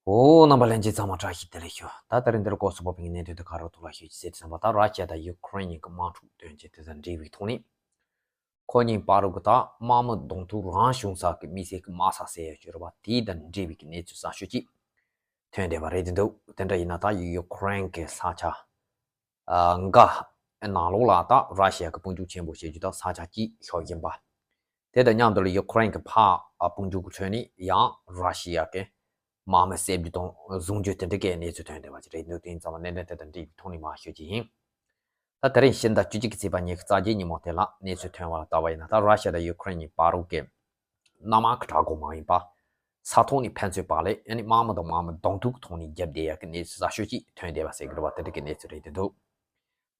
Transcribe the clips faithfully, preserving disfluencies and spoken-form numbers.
འོ། རྣམ་པ་ལྷན་རྒྱས་ཚང་མ་བཀྲ་ཤིས་བདེ་ལེགས་ཞུ། ད་ད་རིང་འདིར་སྐོར་སུ་བབས་པའི་གནད་དོན་དེ་ག་རེ་ཐོག་ལ་ཤོད་ཅིག་ཟེར་དུས་ཙམ་པ། ད་ར་ཤི་ཡ་དང་ཡུ་ཁུ་རེན་གཉིས་ཀྱི་དམག་འཁྲུག་དོན་རྐྱེན་དེ་དང་འབྲེལ་བའི་ཐོག་ནས། ཁོ་གཉིས་བར་དུ་གི་ད་དམག་མི་གདོང་ཐུག་རང་བྱུང་ས་གི་དམིགས་བསལ་གྱི་དམག་ས་ཟེར་ཡ་ཅིག་ཡོད་རེད་པ། དེ་དང་འབྲེལ་བའི་གི་གནས་ཚུལ་གསར་ཤོས་ཅིག་ཐོན་བསྡད་པ་རེད་འདུག་དེ་འདྲ་ཡིན་ན་ད་ཡུ་ཁུ་རེན་གྱི་ས་ཆ་ཨ་འགའ་ནང་ལོགས་ལ་ད་ར་ཤི་ཡ་གི་དཔུང་འཇུག་ཆེན་པོ་བྱེད་རྒྱུ་དང་ས་ཆ་གཅིག་ཤོར་བཞིན་པ། དེ་དང་མཉམ་དུ་ལ་ཡུ་ཁུ་རེན་གྱི་ཕར་ཨ་དཔུང་འཇུག་གི་ཁྲོད་ནས་ཡང་ར་ཤི་ཡ་གི་དམག་མི་བསད་རྒྱུ་དང་བཟུང་རྒྱུ་དེ་འདྲ་གའི་གནས་ཚུལ་ཐོན་བསྡད་པ་ཅིག་རེད་འདུག་དེ་ཡིན་ཙང་གནད་དོན་དེ་དང་འབྲེལ་བའི་ཐོག་ནས་མར་ཤོད་ཀྱི་ཡིན། ད་དེ་རིང་ཕྱི་ཟླ་བཅུ་གཅིག་གི་ཚེས་པ་ཉི་ཤུ་རྩ་བརྒྱད་ཉིན་མོ་དེ་ལ་གནས་ཚུལ་ཐོན་པ་ལ་ལྟ་བ་ཡིན་ན། ད་ར་ཤི་ཡ་དང་ཡུ་ཁུ་རེན་གཉིས་བར་དུ་གི་གནམ་དམག་གི་དྲག་འགོག་མ་ཡིན་པ། ས་ཐོག་ནས་ཕན་ཚུན་བར་ལ་ཨ་ནི་དམག་མི་དང་དམག་མི་གདོང་ཐུག་ཐོག་ནས་རྒྱབ་བསྡད་ཡག་གི་གནས་ཚུལ་གསར་ཤོས་ཅིག་ཐོན་བསྡད་པ་ཟེར་གི་རེད་པ། དེ་འདྲ་གི་གནས་ཚུལ་རེད་འདུག་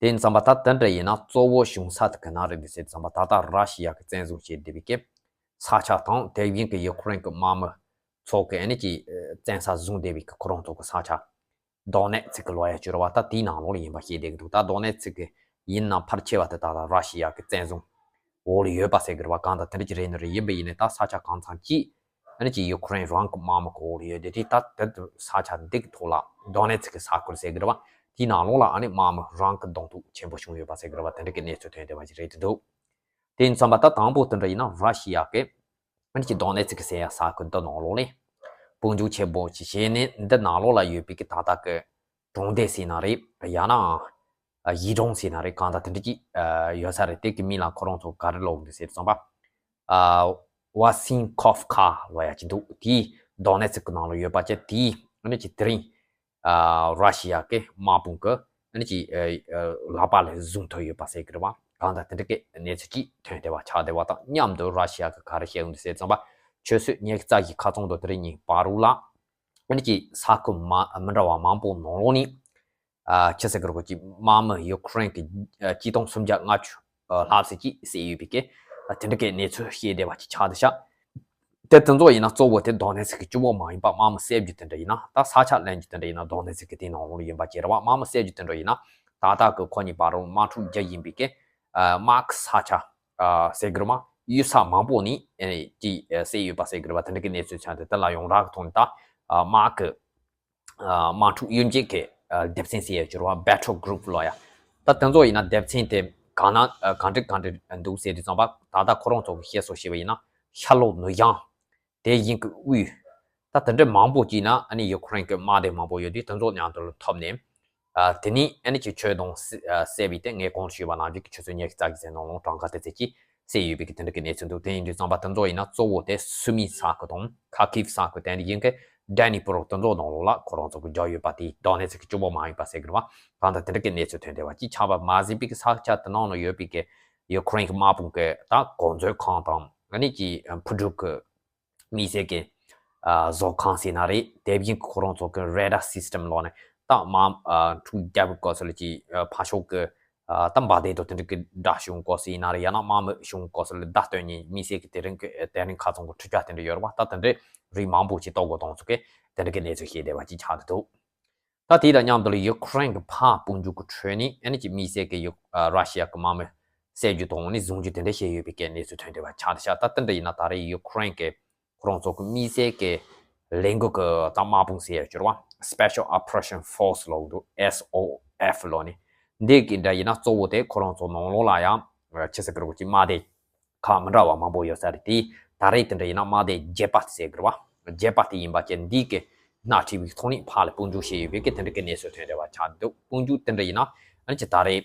དེ་ཡིན་ཙམ་པ་ད་དེ་འདྲ་ཡིན་ན་གཙོ་བོ་བྱུང་ས་དེ་ག་ན་རེད་འདུག་ཟེར་དུས་ཙམ་པ། ད་ལྟ་ར་ཤི་ཡ་གི་བཙན་བཟུང་བྱས་བསྡད་པའི་གི་ས་ཆ་དང་། དེ་བཞིན་གི་ཡུ་ཁུ་རེན་གི་དམག་མི་ཚོ་གི་ཨ་ནི་ཀྱི་བཙན་ས་བཟུང་བསྡད་པའི་གི་ཁོ་རང་ཚོ་གི་ས་ཆ། དོ་ནེ་ཚིག་གི་ལོ་ཡ་ཅིག་ཡོད་རེད་པ། ད་དེའི་ནང་ལོགས་ལ་ཡིན་པ་ཤེས་བསྡད་ཀྱི་འདུག་ད་དོ་ནེ་ཚིག་གི་ཡིན་ནའང་ཕལ་ཆེ་བ་དེ་ད་ལྟ་ར་ཤི་ཡ་གི་བཙན་བཟུང་འོག་ལ་ཡོད་པ་ཟེར་གི་རེད་པ། གང་ལྟར་དེ་འདྲ་ཅིག་རེད་ནི་རེད། ཡིན་པ་ཡིན་ནའི་ད་ས་ཆ་གང་ཚང་ཅིག་ཨ་ནི་ཅིག་ཡུ་ཁུ་རེན་རང་གི་དམག་མི་གི་འོག་ལ་ཡོད་དེ། དེ་ད་དེ་ས་ཆ་འདི་གི་ཐོག་ལ་དོ་ནེ་ཚིག་གི་ས་ཁུལ་ཟེར་གི་རེད་པ། དེའི་ནང་ལོགས་ལ་ཨ་ནི་དམག་མི་རང་གི་གདོང་ཐུག་ཆེན་པོ་བྱུང་ཡོད་པ་ཟེར་གི་རེད་པ། དེ་འདྲ་གི་གནས་ཚུལ་ཐོན་བསྡད་པ་ཅིག་རེད་འདུག་དེ་ཡིན་ཙམ་པ་ད་དང་པོ་དེ་འདྲ་ཡིན་ན་ར་ཤི་ཡ་གི་ཨ་ནི་ཀྱི་དོ་ནེ་ཚིག་ཟེར་ཡ་ས་ཁུལ་འདི་ནང་ལོགས་ནས་དཔུང་འཇུག་ཆེན་པོ་ཅིག་བྱས་ནས། འདི་ནང་ལོགས་ལ་ཡོད་པའི་གི་ད་ལྟ་གི་གྲོང་སྡེ་ཟེར་ན་རེད། ཡང་ན་ཨ་གཞིས་གྲོང་ཟེར་ན་རེད། གང་ལྟར་དེ་འདྲ་ཅིག་ཨ་ཡོད་ས་རེད། དེ་གི་མིང་ལ་ཁོ་རང་ཚོ་ག་རེ་ལབ་འདུག་ཟེར་དུས་ཙམ་པ། ཨ་ཝ་སིན་ཁོབ་ཁ་ལབ་ཡ་ཅིག་འདུག་དེའི་དོ་ནེ་ཚིག་གི་ནང་ལ་ཡོད་པ་བྱས། དེའི་ཨ་ནི་ཀྱི་དེ་རིང་ཨ་ར་ཤི་ཡ་གི་དམག་དཔུང་གི་ཨ་ནི་ཀྱི་ཨ་ཨ་ལག་པ་ལ་བཟུང་ཐུབ་ཡོད་པ་ཟེར་གི་རེད་པ། གང་ལྟར་དེ་འདྲ་གི་གནས་ཚུལ་ཅིག་ཐོན་བསྡད་པ་ཆགས་བསྡད་པ་དང་མཉམ་དུ་ར་ཤི་ཡ་གི་ག་རེ་བཤད་འདུག་ཟེར་དུས་ཙམ་པ། ཆུ་ཚོད་ཉི་ཤུ་རྩ་བཞི་ཁ་ཚང་དང་དེ་རིང་གཉིས་བར་དུ་ལ་ཨ་ནི་ཀྱི་ས་ཁུལ་མ་མི་འདྲ་བ་མང་པོ་ནང་ལོགས་ནས་ཨ་ཆི་ཟེར་གི་རེད་གོ་ཀྱི་དམག་མི་ཡུ་ཁུ་རེན་གི་ཨ་གཅིག་སྟོང་སུམ་བརྒྱ་ལྔ་བཅུ་ཨ་ལྷག་ཙམ་ཅིག་བསད་ཡོད་པའི་གི་ཨ་དེ་འདྲ་གི་གནས་ཚུལ་བཤད་བསྡད་པ་ཅིག་ཆགས་བསྡད་ཤག་དེ་དེ་ཚོ་ཡིན་ན་གཙོ་བོ་དེ་དོ་ནེ་ཚིག་གི་སྐྱོ་བོ་མ་ཡིན་པ། དམག་མི་བསད་རྒྱུ་དེ་འདྲ་ཡིན་ན། ད་ས་ཆ་ལེན་རྒྱུ་དེ་འདྲ་ཡིན་ན་དོ་ནེ་ཚིག་གི་དེའི་ནང་ལོགས་ལ་ཡིན་པ་བྱས་རེད་པ། དམག་མི་བསད་རྒྱུ་དེ་འདྲ་ཡིན་ན་ད་ལྟ་གི་ཁོ་གཉིས་བར་དུ་དམག་འཁྲུག་རྒྱག་བཞིན་པའི་གི་ཨ་དམག་གི་ས་ཆ་ཨ་ཟེར་གི་རེད་པ། གཡུལ་ས་མང་པོ་ནས་ཨ་ནི་ཀྱི་ཨ་བསད་ཡོད་པ་ཟེར་གི་རེད་པ། དེ་འདྲ་གི་གནས་ཚུལ་ཆགས་འདུག་དེ་ལ་ཡོངས་གྲགས་ཀྱི་ཐོག་ནས་ད་ཨ་དམག་གི་ཨ་དམག་འཁྲུག་གཡུལ་འགྱེད་ཀྱི་ཨ་སྡེ་ཚན་ཟེར་ཡ་ཅིག་ཡོད་རེད་པ། Battle Group ལབ་ཡ། ད་དེ་ཚོ་ཡིན་ན་སྡེ་ཚན་དེ་གང་ན་ཨ་གང་འདྲ་གང་འདྲ་འདུག་ཟེར་དུས་ཙམ་པ། ད་ལྟ་ཁོ་རང་ཚོ་གི་བཤད་སྲོལ་བཤད་པ་ཡིན་ན་ཤར་ལྷོ་ནུབ་བྱང་དེ་བཞིན་གྱི་དབུས། ད་དེ་འདྲ་མང་པོ་ཅིག་ན་ཨ་ནི་ཡུ་ཁུ་རེན་གྱི་དམག་སྡེ་མང་པོ་ཡོད་དུས། དེ་ཚོ་མཉམ་དུ་ལ་ཐོབ་ནས་ཨ་དེ་ནས་ཨ་ནི་ཀྱི་ཆོད་དོང་བསད་པའི་སྟེང་ངས་གོང་དུ་ཞུས་པ་ནང་བཞིན་གྱི་ཆུ་ཚོད་ཉི་ཤུ་རྩ་བཞི་ནང་ལོགས་གྲངས་ཀ་དེ་ཚོ་ཅིག་བསད་ཡོད་པའི་གི་དེ་འདྲ་གི་གནས་ཚུལ་འདུག་དེ་ཡིན་དུས་ཙམ་པ་དེ་ཚོ་ཡིན་ན་གཙོ་བོ་དེ་སུ་མི་ས་ཁུལ་དང་ཁ་ཁིབ་ས་ཁུལ། དེ་ནས་ཡིན་གྱི་ཌན་ནི་པོ་རོ་དེ་ཚོ་ནང་ལོགས་ལ་ཁོ་རང་ཚོ་གི་རྒྱག་ཡོད་པ་དེ་དོ་ནེ་ཚིག་གི་སྐྱོ་བོ་མ་ཡིན་པ་ཟེར་གི་རེད་པ། གང་ལྟར་དེ་འདྲ་གི་གནས་ཚུལ་ཐོན་བསྡད་པ་ཅིག་ཆགས་པ་མ་ཟད་པའི་གི་ས་ཆ་དེ་ནང་ལ་ཡོད་པའི་གི་ཡུ་ཁུ་རེན་གྱི་དམག་དཔུང་གི་ད་གོ་མཛོད་ཁང་དང་ཨ་ནི་ཀྱི་ཕུ་དྲུག་གི་དམིགས་བསལ་གྱི་ཨ་བཟོ་ཁང་ཟེར་ན་རེད། དེ་བཞིན་ཁོ་རང་ཚོ་གི་རེ་ཌར་སིས་ཊམ་ལོག་ནས་ད་དམག་ཨ་འཁྲུག་རྒྱག་པའི་སྐབས་སུ་ལ་ཀྱི་ཨ་ཕར་ཕྱོགས་ཀྱི་ཨ་ད་འབར་མདེལ་དང་དེ་འདྲ་གི་སྒྲ་བྱུང་སྐབས་སུ་ཡིན་ན་རེད། ཡང་ན་དམག་མི་བྱུང་སྐབས་སུ་ལ་བརྡ་སྟོན་མཁན་དམིགས་བསལ་གྱི་དེ་རིང་གི་དེ་རིང་ཁ་ཚང་གི་འཕྲུལ་ཆས་དེ་འདྲ་ཡོད་རེད་པ། ད་དེ་འདྲའི་རིགས་མང་པོ་ཞིག་གཏོར་དགོས་གཏོང་ཚུལ་གྱི་དེ་འདྲ་གི་གནས་ཚུལ་བཤད་བསྡད་པ་ཅིག་ཆགས་འདུག་ད་དེ་དང་མཉམ་དུ་ལ་ཡུ་ཁུ་རེན་གྱི་ཕར་དཔུང་འཇུག་གི་ཁྲོད་ནས་ཨ་ནི་ཀྱི་དམིགས་བསལ་གྱི་ཡུ་ཨ་ར་ཤི་ཡ་གི་དམག་མི་བསད་རྒྱུ་དང་ནི་བཟུང་རྒྱུ་དེ་འདྲ་བྱས་ཡོད་པའི་གི་གནས་ཚུལ་ཐོན་བསྡད་པ་ཆགས་བསྡད་ཤག་ད་དེ་འདྲ་ཡིན་ན་ད་རེས་ཡུ་ཁུ་རེན་གྱི་ཁོ་རང་ཚོ་གི་དམིགས་བསལ་གྱི་ལས་འགུལ་གྱི་ད་དམག་དཔུང་ཟེར་ཡ་ཅིག་ཡོད་རེད་པ། Special Operation Force ལབ་འདུག S O F ལབ་ནས། འདི་གི་འདྲ་ཡིན་ན་གཙོ་བོ་དེ་ཁོ་རང་ཚོ་ནང་ལོགས་ལ་ཡང་ཆི་ཟེར་གི་རེད་གོ་ཀྱི་དམག་སྡེ་ཁག་མི་འདྲ་བ་མང་པོ་ཡོད་ས་རེད། དེ་ད་རེས་དེ་འདྲ་ཡིན་ན་དམག་སྡེ་བརྒྱད་པ་དེ་ཟེར་གི་རེད་པ། བརྒྱད་པ་དེ་ཡིན་པ་བྱས་འདི་གི་སྣེ་ཁྲིད་པའི་ཐོག་ནས་ཕར་ལ་དཔུང་འཇུག་བྱས་ཡོད་པའི་གི་དེ་འདྲ་གི་གནས་ཚུལ་ཐོན་བསྡད་པ་ཆགས་འདུག་དཔུང་འཇུག་དེ་འདྲ་ཡིན་ན་ཨ་ནི་ཀྱི་ད་རེས་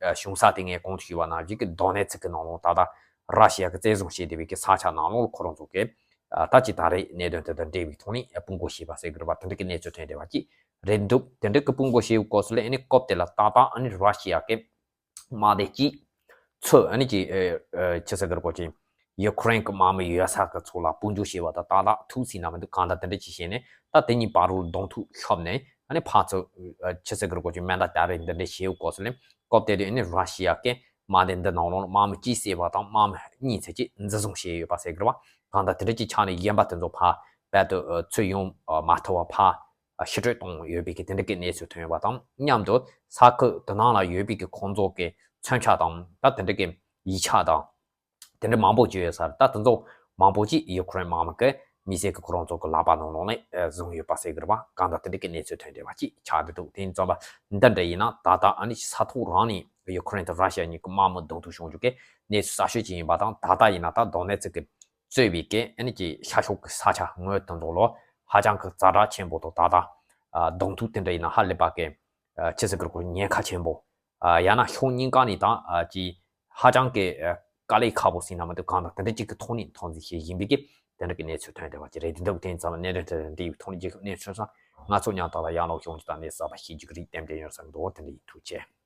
ཨ་བྱུང་ས་དེ་ངས་གོང་དུ་ཞུས་པ་ནང་བཞིན་གྱི་དོ་ནེ་ཚིག་གི་ནང་ལོགས་ད་ལྟ་ར་ཤི་ཡ་གི་བཙན་བཟུང་བྱས་བསྡད་པའི་གི་ས་ཆ་ནང་ལོགས་ལ་ཁོ་རང་ཚོ་གི་ཨ་ད་ཅི་ད་རེས་གནད་དོན་དེ་དང་འབྲེལ་བའི་ཐོག་ནས་དཔུང་འགོག་བྱས་པ་ཟེར་གི་རེད་པ། དེ་འདྲ་གི་གནས་ཚུལ་ཐོན་བསྡད་པ་ཅིག་རེད་འདུག་དེ་འདྲ་གི་དཔུང་འགོག་བྱས་ཡོད་སྐབས་སུ་ལ་ཨ་ནི་སྐབས་དེ་ལ་ཏག་ཏག་ཨ་ནི་ར་ཤི་ཡ་གི་དམག་སྡེ་གཅིག་ཚོས་ཨ་ནི་ཀྱི་ཨ་ཨ་ཆི་ཟེར་གི་རེད་གོ་ཀྱི་ཡུ་ཁུ་རེན་གི་དམག་མི་ཡོད་ས་གི་ཚོ་ལ་དཔུང་འཇུག་བྱས་པ་དང་ཏག་ཏག་ཐུག་སྲིད་ན་མི་འདུག་གང་ལྟར་དེ་འདྲ་ཅིག་བྱས་ནས་ད་དེ་གཉིས་བར་དུ་གདོང་ཐུག་ཤོར་ནས་ཨ་ནི་ཕར་ཚུར་ཨ་ཆི་ཟེར་གི་རེད་གོ་ཀྱི་མེ་མདའ་དར་རེ་འདི་འདྲ་བྱས་ཡོད་སྐབས་སུ་ལ་སྐབས་དེ་དུས་ཨ་ནི་ར་ཤི་ཡ་གི་དམག་སྡེ་འདི་ནང་ལོགས་ལ་དམག་མི་གཅིག་བསད་པ་དང་དམག་མི་གཉིས་ཙམ་ཅིག་འཛིན་བཟུང་བྱས་ཡོད་པ་ཟེར་གི་རེད་པ། གང་ལྟར་དེ་འདྲ་ཅིག་ཆགས་ནས་གཞན་པ་དེ་ཚོ་ཕར་རྦད་དེ་ཨ་ཚུར་ཡོང་ཨ་མ་ཐུབ་པ་ཕར་ཕྱིར་སྤྲོད་བཏང་ཡོད་པའི་གི་དེ་འདྲ་གི་གནས་ཚུལ་ཐོན་ཡོད་པ་དང་མཉམ་དུ་ས་ཁུལ་དེ་ནང་ལ་ཡོད་པའི་གི་ཁོང་ཚོ་གི་མཚོན་ཆ་དང་ད་དེ་འདྲ་གི་ཡིག་ཆ་དང་དེ་འདྲ་མང་པོ་ཅིག་ཡོད་ས་རེད། ད་དེ་ཚོ་མང་པོ་ཅིག་ཡུ་ཁུ་རེན་དམག་མི་གི་ མི་སེར་གྱི་ཁོ་རང་ཚོ་གི་ལག་པ་ནང་ལོགས་ནས་ཨ་བཟུང་ཡོད་པ་ཟེར་གི་རེད་པ། གང་ལྟར་དེ་འདྲ་གི་གནས་ཚུལ་ཐོན་བསྡད་པ་ཅིག་ཆགས་བསྡད་འདུག་དེ་ཡིན་ཙང་པ་འདི་འདྲ་ཡིན་ན་ད་ལྟ་ཨ་ནི་ས་ཐོག་རང་ནས་ཡུ་ཁུ་རེན་དང་ར་ཤི་ཡ་གཉིས་ཀྱི་དམག་མི་གདོང་ཐུག་བྱུང་རྒྱུ་གི་གནས་ཚུལ་གསར་ཤོས་ཅིག་ཡིན་པ་དང་། ད་ལྟ་ཡིན་ན་ད་དོན་གནད་ཚིག་གི་གཙོས་པའི་གི་ཨ་ནི་ཀྱི་ཤར་ཕྱོགས་ཀྱི་ས་ཆ་ངོས་དེ་ཚོ་ལོ་ཧ་ཅང་གི་ཛ་དྲག་ཆེན་པོ་དང་། ད་ལྟ་ཨ་གདོང་ཐུག་དེ་འདྲ་ཡིན་ན་ཧ་ལས་པ་གི་ཨ་ཆི་ཟེར་གི་རེད། ཁོ་ཉེན་ཁ་ཆེན་པོ། ཨ་ཡང་ན་ཕྱོགས་གཉིས་ཀ་ནས་ད་ཨ་ཀྱི་ཧ་ཅང་གི་ཨ་དཀའ་ལས་ཁག་པོ་ཟེར་ན་མི་འདུག་གང་ལྟར་དེ་འདྲ་ཅིག་གི་ཐོག་ནས་འཐབ་འཛིང་བྱེད་བཞིན་པའི་གི་དེ་འདྲ་གི་གནས་ཚུལ་ཐོན་བསྡད་པ་ཅིག་རེད། དེ་འདྲ་བོ་དེ་ཡིན་ཙང་གནད་དོན་དེ་འདྲའི་ཐོག་ནས་རྒྱལ་ཁབ་གནས་ཚུལ་སོང་ང་ཚོ་མཉམ་དུ་ལ་ཡང་ལོག་ཤོང་ཅིག་དང་གནས་གསར་པ་ཤེས་རྒྱུ་གི་རིགས་ཏན་ཏན་ཡོང་ས་འདུག་དེ་འདྲ་ཡིན། ཐུགས་རྗེ་ཆེ།